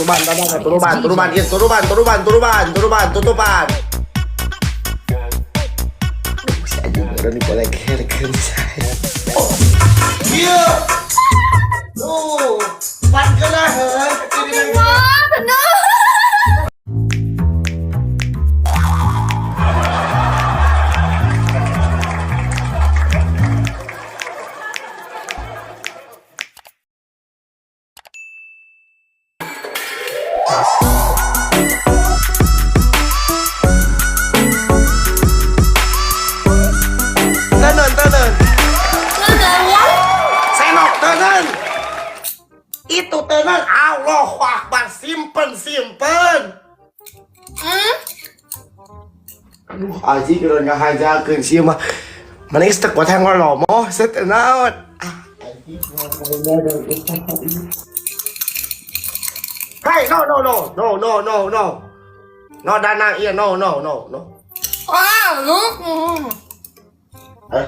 Turuban, turuban, turuban, turuban, ieu turuban, turuban, turuban, turuban, tutupan. Aduh, si anjing udah dipolekerkeun si anjing. Iya. Tuh, pan keunaheun. Bener. Tenan, tenan. Tenan what? Senok tenan. Itu tenan. Allahu Akbar, simpen, simpen. Aduh, anjing udah ngahajakeun sih mah. Mana geus teu kuat ngolomoh, set naon. Ah, anjing. Hey, no, no, no, no, no, no, no. No, Danang, iya, no, no, no, no. Wow, look. Eh.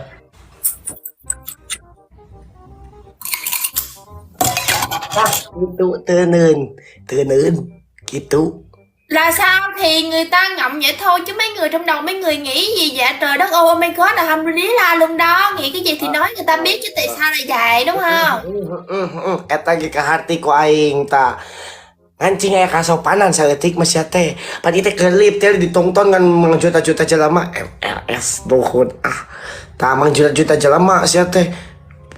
Ah, gitu teuneun, teuneun, gitu. Là sao thì người ta ngậm vậy thôi chứ mấy người trong đầu mấy người nghĩ gì vậy, trời đất ơi, oh my god, alhamdulillah luôn đó, nghĩ cái gì thì nói người ta biết chứ tại sao lại vậy, đúng không? Eta ge kaharti ku aing ta. Ngan cing aya kasopanan saeutik mah sia teh. Pan ieu teh kelip teh ditonton kan juta-juta jelema MLS nuhun ah. Tah mang juta-juta jelema sia teh.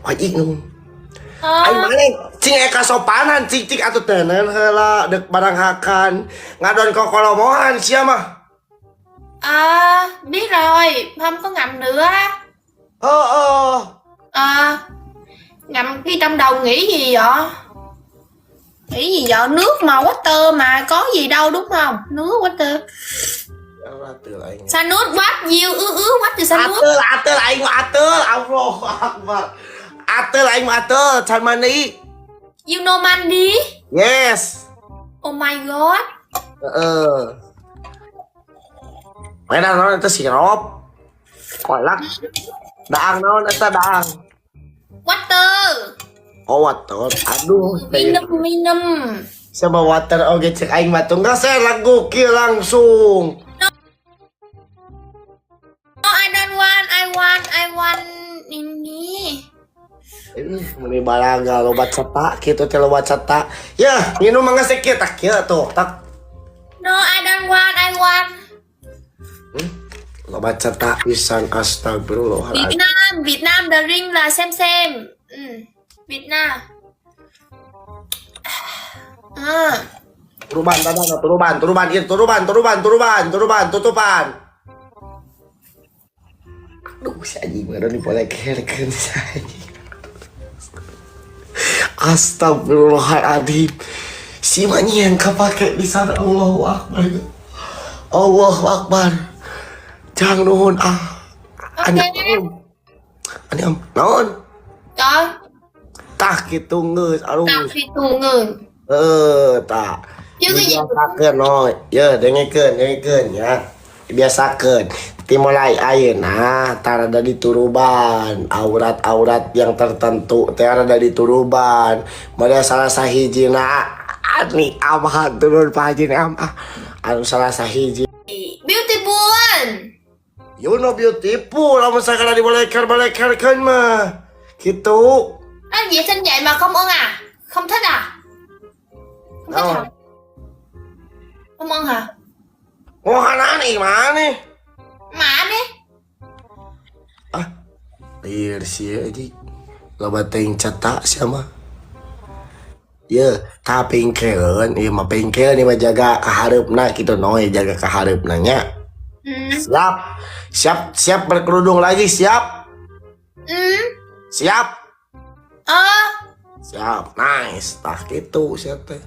Wajib nuhun. Aing maneh cing aya kasopanan cing cing atuh teuneun heula deuk barang hakan. Ngadon kokolomohan sia mah. À, biết rồi, không có ngậm nữa. Heeh. À, ngậm khi trong đầu nghĩ gì vậy? Nghĩ gì vậy? Nước mà water mà có gì đâu đúng không? Nước water. Aing. Sanut what you ư ư what thì sanut. Ateul, ateul aing mah ateul. Allahu Akbar. Ateul aing mah ateul, can mandi. You know mandi? Yes. Oh my god. Heeh. Mana naon eta sirup? Kolak. Daang naon eta daang? Water. Oh, water. Aduh, Minum minum. Sama water oge cek aing mah tunggal saya lagu kieu langsung. No, I don't want. I want. I want ini. Ih, meni balaga loba cetak kitu teh loba cetak. Ya, minum mah geus kieu tak kieu tuh, tak. No, I don't want. I want. Loba cetak pisan, astagfirullahaladzim. Việt Nam, Việt Nam the ring là xem. Ừ. Việt Nam. À. Turuban, dadan, turuban, turuban, ieu turuban, turuban, turuban, turuban, tutupan. Aduh, si anjing baru dipolekerkeun si anjing. Astagfirullahaladzim. Si manyi yang kepake di sana, Allahu Akbar. Allahu Akbar. Jangan nuhun ah. Ok. Ani am, naon? Rồi, Tah kitu geus, aduh. tao thì tù người. Heeh, tah. Chứ cái gì? Dibiasakeun no. Ye, dengekeun, dengekeun ya. Dibiasakeun. Ti mulai ayeuna tah rada dituruban aurat-aurat yang tertentu teh rada dituruban. Model salah sahijina ani amah turun Pak Haji am ah. Anu salah sahiji. Beautiful. You know beautiful lamun sakala diboleker-bolekerkeun mah. Gitu. À, vậy xinh vậy mà không ưng à? Không thích à? Không thích Đâu? hả? Không ưng hả? Ngohanan ih mana? Mà đi. Ah, lieur sih anjing. Loba teuing cetak sia mah. Ye, tah pingkeun, ieu mah pingkeun ieu mah jaga kahareupna kitu noy, jaga kahareupna nya. Siap. Siap, siap berkerudung lagi, siap. Siap. Siap, nice. Tah kitu sia teh.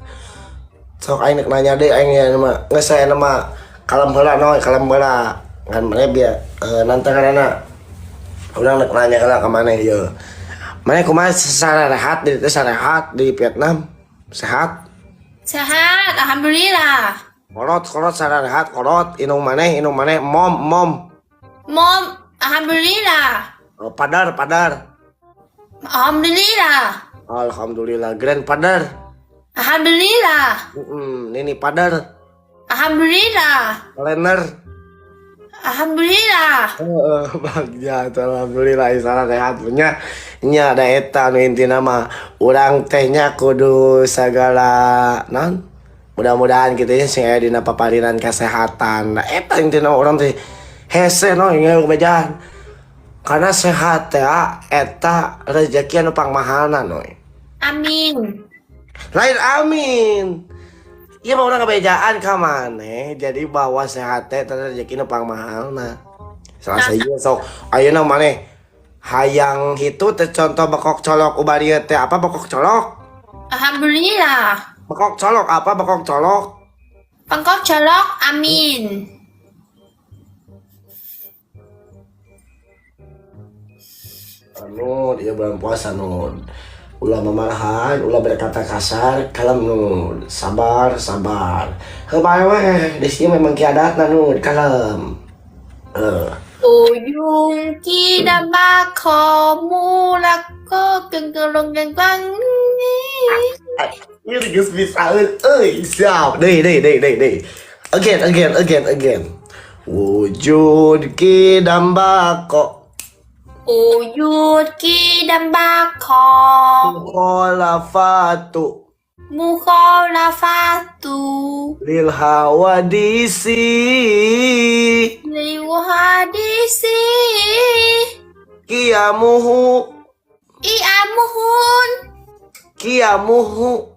Sok aing nek nanya deui aing nya mah geus saya mah kalem heula noy, kalem heula. Ngan maneh biar nanti karena urang nek nanya heula ka maneh ieu. Maneh kumaha sarehat di teh, sarehat di Vietnam? Sehat? Sehat, alhamdulillah. Kolot, kolot sarehat, kolot indung maneh, indung maneh, mom, mom. Mom, alhamdulillah. Oh, padar, padar. Alhamdulillah. Alhamdulillah, grandfather. Alhamdulillah. Nini padar, Alhamdulillah. kalender. Alhamdulillah. Heeh, bagja tuh, alhamdulillah isana sehat nya nya da eta nu intina mah urang teh nya kudu sagala naon mudah-mudahan kitu nya sing aya dina paparinan kesehatan. Nah, eta intina urang teh hese no bejaan karena sehat teh eta rezeki anu pangmahalna no. Amin. Lain amin. Iya mah urang ngebejaan ka maneh jadi bahwa sehat teh eta rezeki nu pangmahalna. Salah sahiji sok ayeuna maneh hayang hitu teh contoh bekok colok ubah dieu teh apa bekok colok? Alhamdulillah. Bekok colok apa bekok colok? Bangkok colok. Amin. Anu dia bulan puasa nun. Ulah memarahan, ulah berkata kasar, kalem nun. Sabar, sabar. Heuh bae weh, di sini memang kiadatna nun, kalem. Eh. Ujung kidambako mulako kengkelong gengkwang. Ini geus bisa euy, siap. Deui, deui, deui, deui, deui. Again, again, again, again. Wujud kidambako Wujud kidambako mukhalafatu mukhalafatu lil hawadisi liwahadisi kiamuhu iamuhun kiamuhu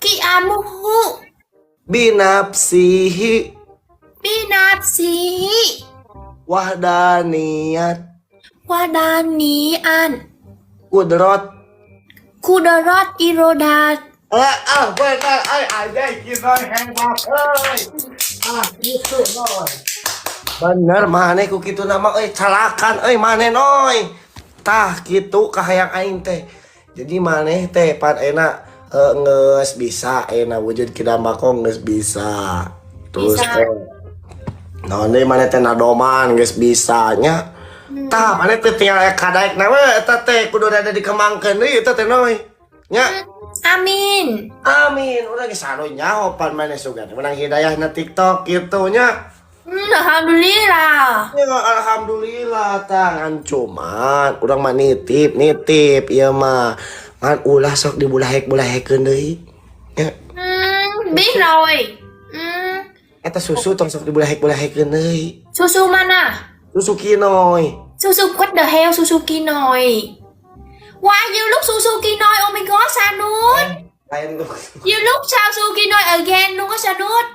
kiamuhu binafsihi binafsihi wahdaniyat wadanian kudrot kudrat irodat. Ah, benar, ay, anjay, kita hebat, euy. Ah, gitu, noy. Bener, maneh ku kitu nama, euy, calakan, euy, maneh, noy. Tah, kitu kahayang aing teh. Jadi maneh teh pan enak geus bisa, enak wujud kidambako geus bisa. Terus Bisa. teh, naon deui maneh teh nadoman geus bisa nya. Tah, maneh teh tinggal aya kadaekna we eta teh kudu rada dikembangkeun deui eta teh noy. Nya. Amin. Amin. Udah geus anu nyaho pan maneh sugan. Menang hidayah na TikTok gitu nya. Alhamdulillah. Ya alhamdulillah tangan cuman urang mah nitip nitip ieu mah. Ngan ulah sok dibulahek-bulahekeun deui. Nya. Biết rồi. Eta susu tong sok dibulahek-bulahekeun deui. Susu mana? Susu kinoy. Susu what the hell Suzuki nồi. Why you look Suzuki nồi? Oh my god, Sanut. Lain tuh. You look Suzuki nồi again luôn á Sanut.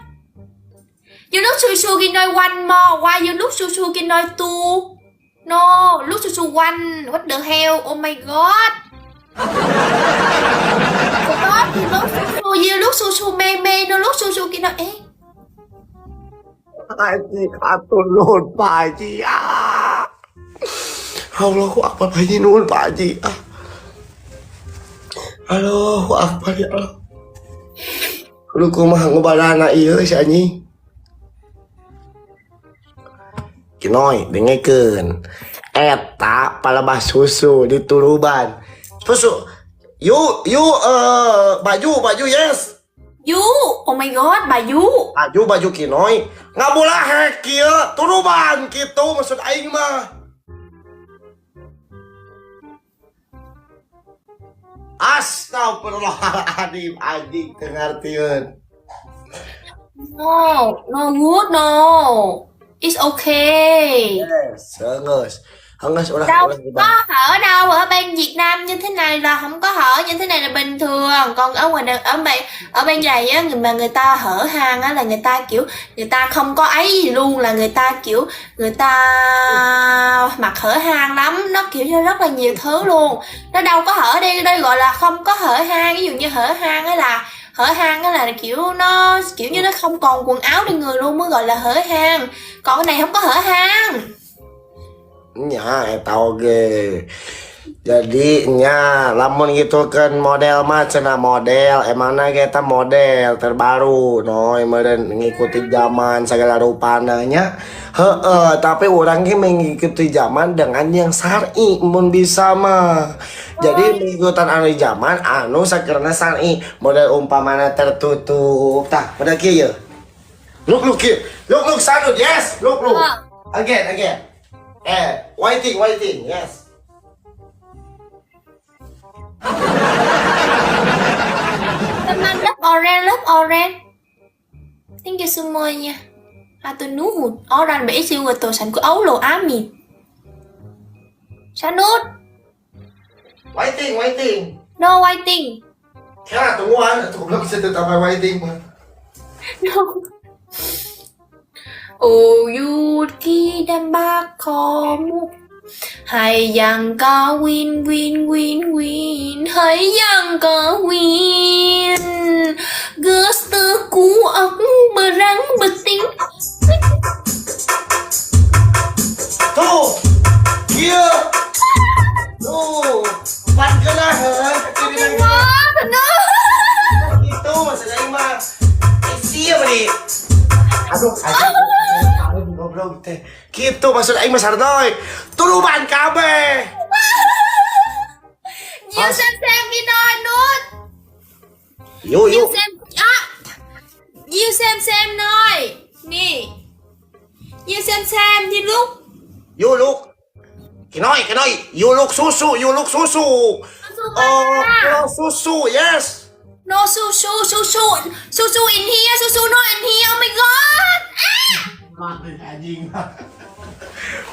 You look Suzuki nồi one more. Why you look Suzuki nồi two? No, look Suzu one. What the hell? Oh my god. Stop, you look Suzu. You look Suzu me me. No look Suzuki nồi. Eh. Anjing atuh nuhun Pak Haji. Ah. Allahu Akbar Pak Haji nuhun Pak Haji. Ah. Allahu Akbar ya Allah. Kudu kumaha ngubadana ieu si anjing. Kinoy dengekeun. Eta palebah susu dituruban. Susu. You you baju baju yes. You, oh my god, bà You. Baju baju kinoy. Ngabulahek kieu turuban kitu maksud aing mah. Astagfirullahaladzim anjing teu ngartieun. No, no good, no. It's okay. Yes, geus. Geus ulah Đâu ulah có hở đâu, ở bên Việt Nam như thế này là không có hở, như thế này là bình thường. Còn ở ngoài ở bên này á, người mà người ta hở hang á là người ta kiểu người ta không có ấy gì luôn, là người ta kiểu người ta mặc hở hang lắm, nó kiểu như rất là nhiều thứ luôn. Nó đâu có hở đây, đây gọi là không có hở hang. Ví dụ như hở hang á là hở hang á là kiểu nó kiểu như nó không còn quần áo trên người luôn mới gọi là hở hang. Còn cái này không có hở hang. Nya eta oge. Jadi nya lamun gitu kan model mah cenah model emangna ge eta model terbaru noy meureun ngikuti zaman segala rupana nya. Heeh, tapi urang ge mengikuti zaman dengan yang syar'i mun bisa mah. Jadi mengikutan anu zaman anu sakerna syar'i, model umpamana tertutup. Tah, model kieu ye. Look, look kieu. Look, look, Sanut, yes. Look, look. Ah. Again, again. Eh, waiting, waiting, yes. Teman love orange, love orange. Thank you semuanya. Hatur nuhun. Orange bị siêu người tổ sản của ấu lộ amin. Sanut, Waiting, waiting. No waiting. Kira tungguan, atuh goblok bisa tetap waiting mah. No. Oyuki dan bakomu. Hay yang có win win win win. Hay yang có win. Gusto ku aku berang beting. Tuh. Kieu. Tuh. Pan keunaheun. Wah, benar. Itu maksud aing mah. Eh, sia beri. Aduh, aduh. Aduh, goblok teh. Gitu maksud aing mah sardoy. Turuban kabeh. You xem xem Vino nút. Yuk, You yuk. xem à. You xem nói. Nè. You xem đi lúc. You look. Kinoy, kinoy. You look susu, you look susu. Oh, no susu, yes. No su su su su su su in here, su su no in here. Oh my God. Ah. Anjing mah.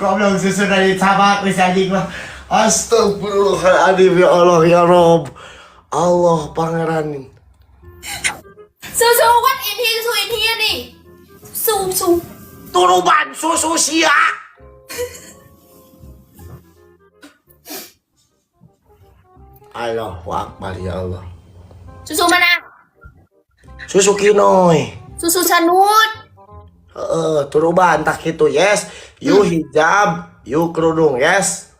Goblok susu dari tabak geus anjing mah. Astagfirullahaladzim, ya Allah ya Rob. Allah pangeran. Su su what in here, su in here nih. Su su. Turuban susu sia. Allahu Akbar, ya Allah. Su su mana? Susu kinoy. Su su sanut. Heeh, turuban tak gitu, yes. You hijab, you kerudung, yes.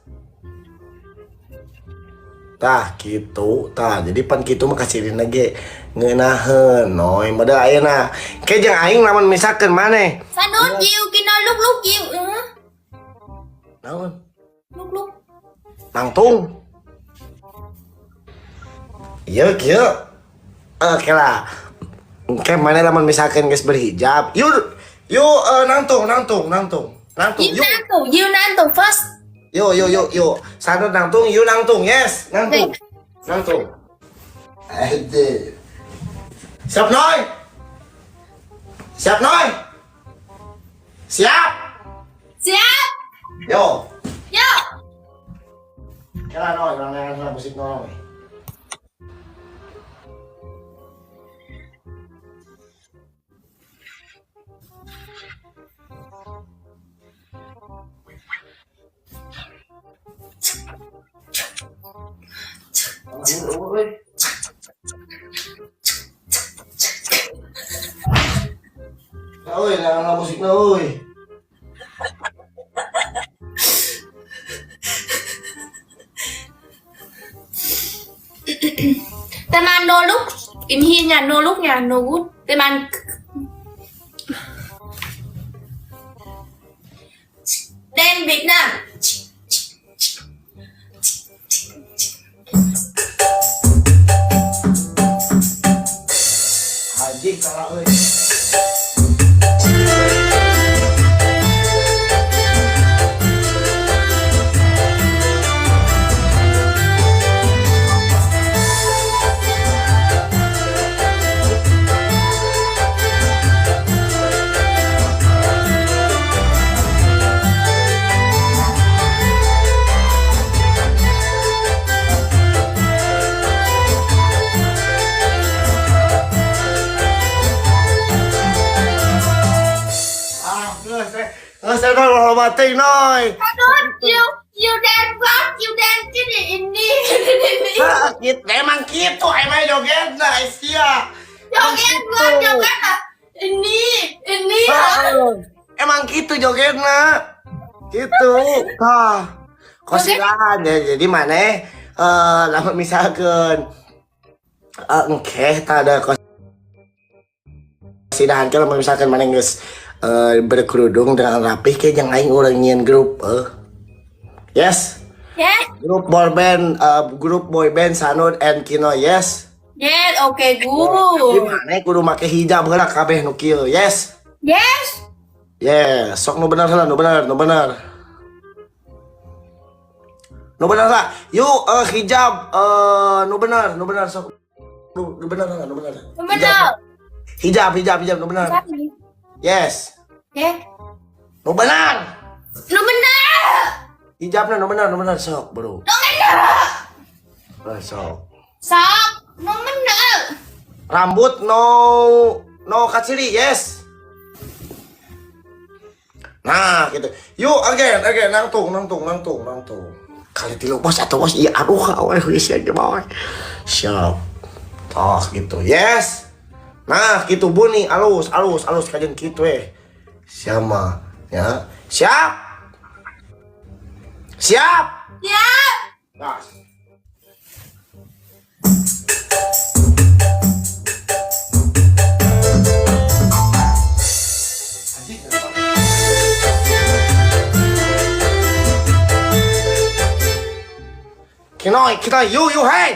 Tah gitu, tah. Jadi pan kitu mah kasirina ge ngeunaheun noy. Model ayeuna. Ke jeung aing lamun misalkeun maneh. Sanut you kino lúc lúc you. Ừ. Naon? Lúc lúc. Nangtung. Ieu kieu. Oke lah. Oke, mana lamun misalkan geus berhijab, you you nangtung, nangtung, nangtung. Nangtung, You you. nantu, you nantu first. Yo yo yo yo. Sanut nangtung, you nangtung, yes, nangtung. Nangtung. Anjir. Siap Noy? Siap Noy? Siap. Siap. Yo. Yo. Kela Noy, urang neangan musik Noy. Euy, neangan musikna euy. Teman no look in here nha, no look nha, no good. Teman đen Việt Nam. Anjing salah euy. Ah, geus teh. Geus teh Noy, loba teuing Noy. You you dance what? You dance cái gì in here? Hah, gitu. Emang gitu, emang jogetna sia. Joget what? Joget là ini ini. Emang gitu jogetna. Gitu. Tah. Kosilahan ya. Jadi maneh lamun misalkeun engkeh tah ada kosidahan ke lamun misalkan maneh geus berkerudung dengan rapih ke jeung aing urang nyieun grup. Yes. Yes. Group boy band, group boy band Sanud and Kinoy, yes. Yes, okay, Di good. mana kudu make hijab heula kabeh nu kieu, yes. Yes. Yes, sok nu bener heula, nu bener, nu bener. Nu bener lah. Yuk hijab nu bener, nu bener sok. Nu bener heula, nu bener. Đúng benar. Hijab, hijab, hijab, nu bener. Yes. Yeah. Nu bener. Đúng benar. Hijabna nu bener, nu bener sok, bro. Đúng benar. Eh, sok. Sok. Đúng benar. Rambut no no kaciri, yes. Nah, gitu. Yuk again, again, nangtung, nangtung, nangtung, nangtung. Kali tilu bos atau bos, iya aduh, awal sia gimana. Siap. Toh gitu. Yes. Nah, gitu buni alus, alus, alus kajian gitu eh. Siapa? Ya. Siap. Siap. Siap. Gas. Kinoy, Kinoy, you, you, hey!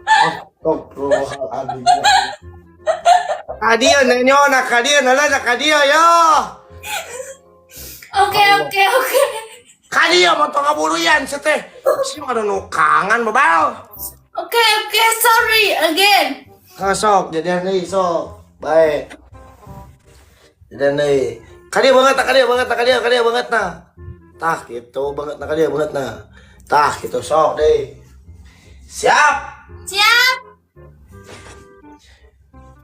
Astagfirullahaladzim. Kadia, nenyo, nak kadia, nala, nak kadia, yo! Ok, ok, ok. Kadia, mau ngaburuyan, seteh. Sih, ada nu kangen, babal. Ok, ok, sorry again. Ah, sok, jadian deui, sok. Baik. Jadian deui. Kadia banget, tak kadia banget, tak kadia, kadia banget nah. Tah gitu banget nah kadia banget nah. Tah gitu sok deh. Siap. Siap.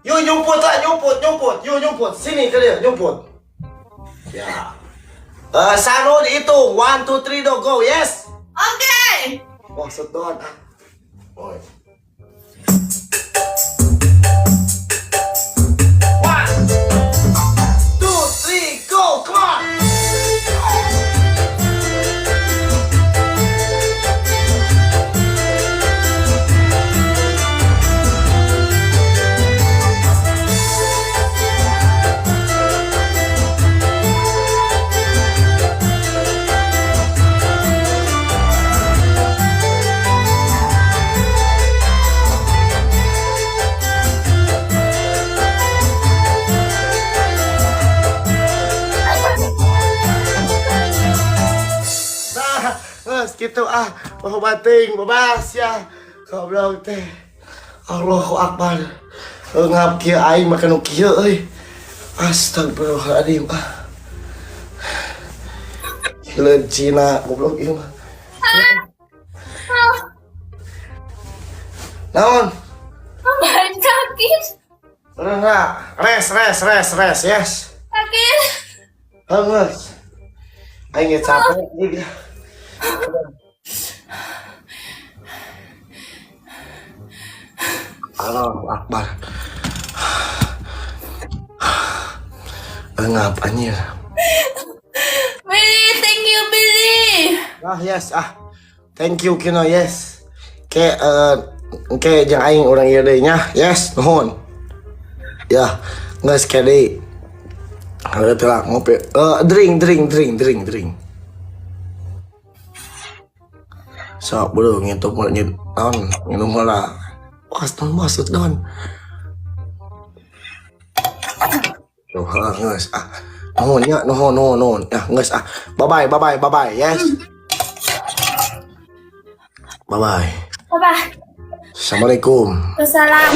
Yuk nyumput lah, nyumput, nyumput, yuk nyumput. Sini kalian nyumput. Ya. Sanu dihitung. 1, 2, 3, do, go. Yes. Ok. Wah, sedot. Ah. Oi. 1, 2, 3, go! Come on! Nah, geus gitu ah, poho bating, bebas ya. Goblok teh. Allahu Akbar. Ngap kieu aing make nu kieu euy. Astagfirullahaladzim ah. Hileud Cina goblok ieu mah. Naon? Bahan sakit. Enggak. Res, res, res, res, yes. Sakit. Geus. Aing ge capek juga. Allahu Akbar. Ngap anjir. Billy, thank you Billy. Ah yes ah. Thank you Kino yes. Ke engke jeung aing urang ieu deui nya. Yes, nuhun. Ya, geus ke deui. Heuh teh lah ngopi. Drink drink drink drink drink. Sok bro ngintup ngit naon nginum heula. Wah, maksud don. Tuh, heuh geus ah. Nuhun nya, nuhun nuhun nuhun. Ya, geus ah. Bye bye bye bye bye bye. Yes. Bye bye. Bye bye. Assalamualaikum. Wassalam.